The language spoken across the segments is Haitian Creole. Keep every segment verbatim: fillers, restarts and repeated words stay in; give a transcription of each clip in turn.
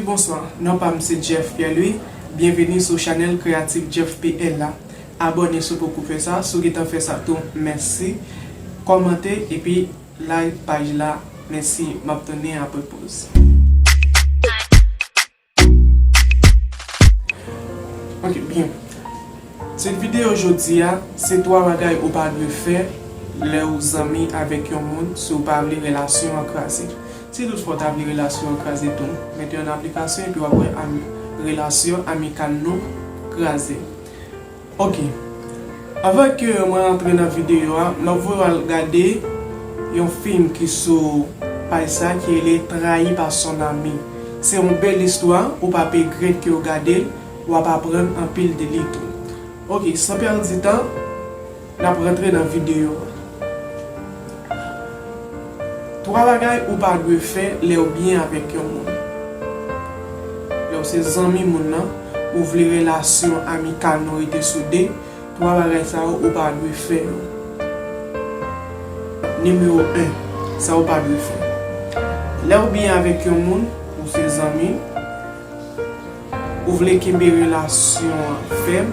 Bonswa, non pa m se Jeff Pierre Louis. Byenveni sou chanèl kreyatif Jeff P L la. Abòne si w poko fè sa, si w gentan fè sa tou, mèsi. Kòmante epi like paj la, mèsi. M ap tounen apre poz. Ok, byen. Tit videyo jodi a, se twa bagay ou pa dwe fè lè ou zanmi avèk yon moun si w pa vle relasyon an kraze. Si toutfwa w ta vle relasyon an kraze tou, mete yo nan aplikasyon epi w ap wè am- relasyon amikal nou kraze. Ok. Anvan ke mwen antre nan videyo a, m ap voye w al gade yon fim ki sou paj sa ki rele Trahi par son ami. Se yon bèl istwa, ou p ap regrèt ke w gade l, w ap aprann anpil de li tou. Ok, san pèdi tan, n ap rantre nan videyo a. Twa bagay ou pa dwe fè lè w byen avèk yon moun. Lè w se zanmi moun nan, ou vle relasyon amikal nou rete sou de, twa bagay sa yo ou pa dwe fè yo. Nimewo en, sa ou pa dwe fè. Lè w byen avèk yon moun, ou se zanmi, ou vle kenbe relasyon an fèm,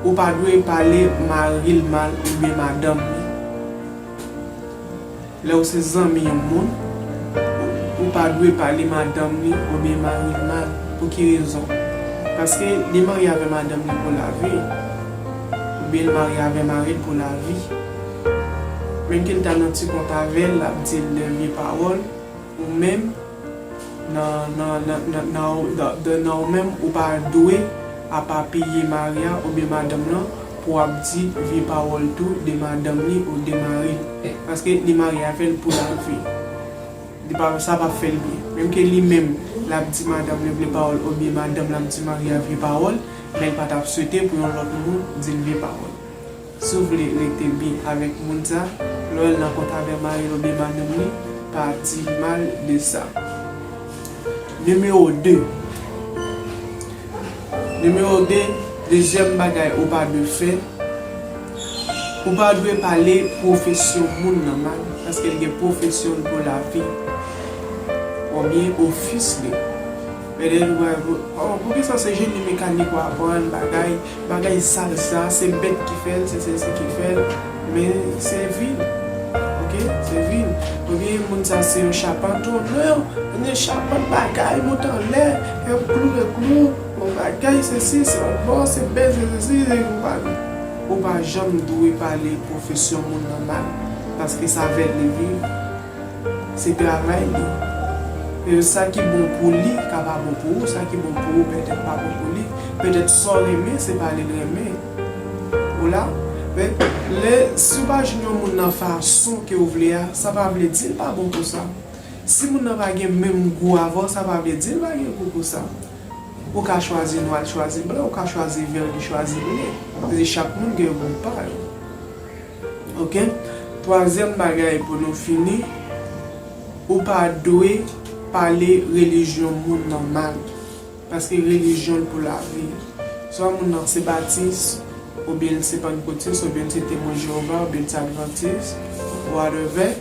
ou pa dwe pale mari l mal oubyen madanm li. Lè w se zanmi yon moun, ou pa dwe pale madanm li oubyen mari l mal. Pou ki rezon? Paske li marye avè madanm li pou lavi, oubyen li marye avè mari l pou lavi. Menm ke l ta nan ti kont avè l, l ap di l de vye pawòl, ou menm, nan, nan, nan, nan, nan, nan, nan, nan ou menm, ou pa dwe ap apiye mari a oubyen madanm lan pou w ap di vye pawòl tou de madanm li ou de mari l. Paske li marye avè l pou lavi. Li pa, sa p ap fè l byen. Menm ke li menm, l ap di madanm li vye pawòl oubyen madanm l ap di mari a vye pawòl, men l pa t ap swete pou yon lòt moun di l vye pawòl. Si w vle rete byen avèk moun sa, lè w al nan kont avè mari l oubyen madanm li, pa di mal de sa. Nimewo de. Nimewo de, dezyèm bagay ou pa dwe fè, ou pa dwe pale pwofesyon moun nan mal, paske l gen pwofesyon l pou lavi, oubyen ofis li. Petèt ou pral di, oh, poukisa se jeni mekanik w aprann bagay, bagay sal sa, se bèt ki fè l, se sesi ki fè l, men se vi l. Ok? Se vi l. Oubyen moun sa se yon chapantye, non, men chapant bagay, moute anlè, e klou, e klou, bon bagay, sesi, se yon bò, se bèl, se sesi, se yon pa. Ou pa janm dwe pale pwofesyon moun nan mal, paske sa vèt li viv. Se travay li. E sa ki bon pou li ka pa bon pou ou, sa ki bon pou ou petèt pa bon pou li. Petèt sa w renmen, se pa li l renmen. Ou la, men lè, si w pa jwenn yon moun nan fason ke w vle a, sa pa vle di l pa bon pou sa. Si moun nan pa gen menm gou avè w, sa pa vle di l pa gen gou pou sa. Ou ka chwazi nwa, l chwazi blan, ou ka chwazi vè, li chwazi ble. Se chak moun gen gou pa yo. Ok? Twazyèm bagay pou nou fini, ou pa dwe pale relijyon moun nan mal. Paske relijyon l pou lavi. Swa moun nan se batis, oubyen l se pannkotis, oubyen l se temwen Jewova, oubyen l se advantis, whatever,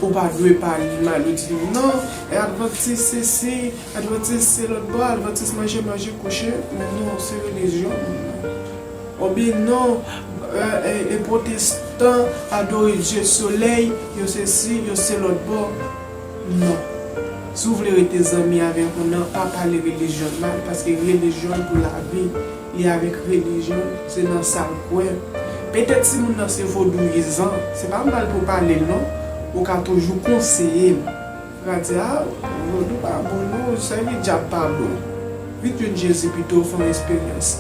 ou pa dwe pale mal, ou di, non, e advantis sesi, advantis se lòt bò, advantis manje, manje, kouche, men non, se relijyon moun nan. Oubyen non, e, e, e pwotestan adore dye solèy, yo sesi, yo se lòt bò. Non. Si w vle rete zanmi avèk moun nan, pa pale relijyon l mal, paske relijyon l pou lavi, li avèk relijyon l, se nan sa l kwè. Petèt si moun nan se vodouyizan, se pa mal pou w pale l non, ou ka toujou konseye l. Ou ka di, a, vodou pa bon non, sèvi dyab pa bon. Vin jwenn Jezi pito, fè yon eksperyans.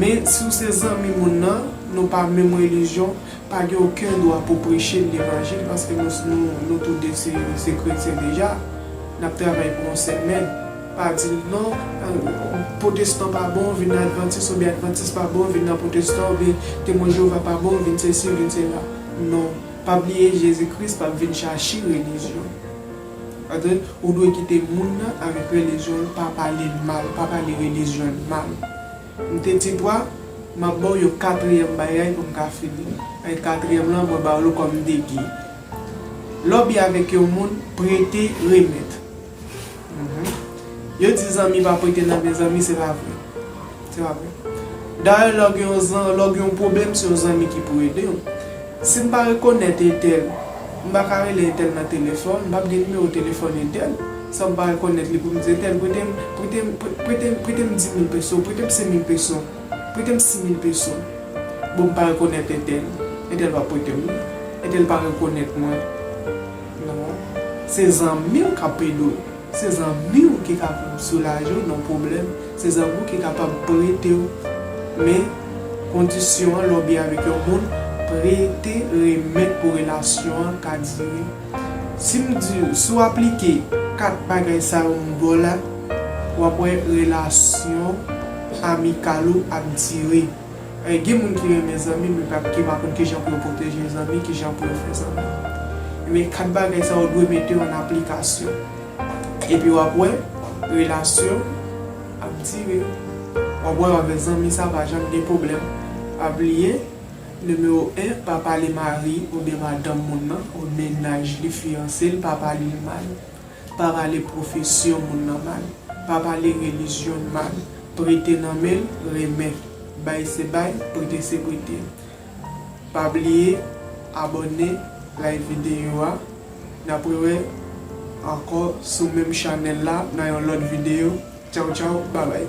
Men si w se zanmi moun nan, nou pa menm relijyon, pa gen okenn dwa pou preche l levanjil, paske nou, nou, nou toude se, se kretyen deja. N ap travay pou yon sèmèn. Pa di l non, e, pwotestan pa bon, vin nan advantis, oubyen advantis pa bon, vin nan pwotestan, oubyen temwen Jewova pa bon, vin sesi, vin sela. Non. Pa bliye Jezi Kris p ap vin chache relijyon. Paske ou dwe kite moun nan avèk relijyon l, pa pale l mal, pa pale relijyon l mal. M te di twa, m ap ba w yon katriyèm bagay pou m ka fini. E katriyèm lan, mwen ba w l kòm degi. Lè w byen avèk yon moun, prete, remèt. Mhm. Yo di zanmi pa prete nan men zanmi, se pa vre. Se pa vre. Dayè, lè w gen yon zan-, lè w gen yon pwoblèm, se yon zanmi ki pou ede w. Si m pa rekonèt entèl, m pa ka rele entèl nan telefòn, m p ap gen nimewo telefòn entèl, san m pa rekonèt li pou m di entèl, prete m, prete m, pre-, prete m, prete m dis mil peso, prete m senk mil peso, prete m sis mil peso. Bon, m pa rekonèt entèl, entèl p ap prete m li, entèl pa rekonèt mwen. Non. Se zanmi w k ap ede w. Se zanmi w ki ka soulaje w nan pwoblèm. Se zanmi w ki kapab prete w. Men, kondisyon an, lè w byen avèk yon moun, prete, remèt pou relasyon an ka dire. Si m di w, si w aplike kat bagay sa yo m ba w la, w ap wè relasyon amikal ou ap dire. E, gen moun ki renmen zanmi, men pa, ki pa konn kijan pou yo pwoteje zanmi, kijan pou yo fè zanmi. Men kat bagay sa yo dwe mete yo an aplikasyon. Epi w ap wè, relasyon ap dire. W ap wè, avèk zanmi sa, pa janm gen pwoblèm. Pa bliye, nimewo en, pa pale mari oubyen madanm moun nan, ou mennaj li, fiyanse l, pa pale l mal. Pa pale pwofesyon moun nan mal. Pa pale relijyon l mal. Prete nan men l, renmen. Bay se bay, prete se prete. Pa bliye abòne, like videyo a. N ap rewè ankò sou menm chanèl la nan yon lòt videyo. Tchaw, tchaw, babay.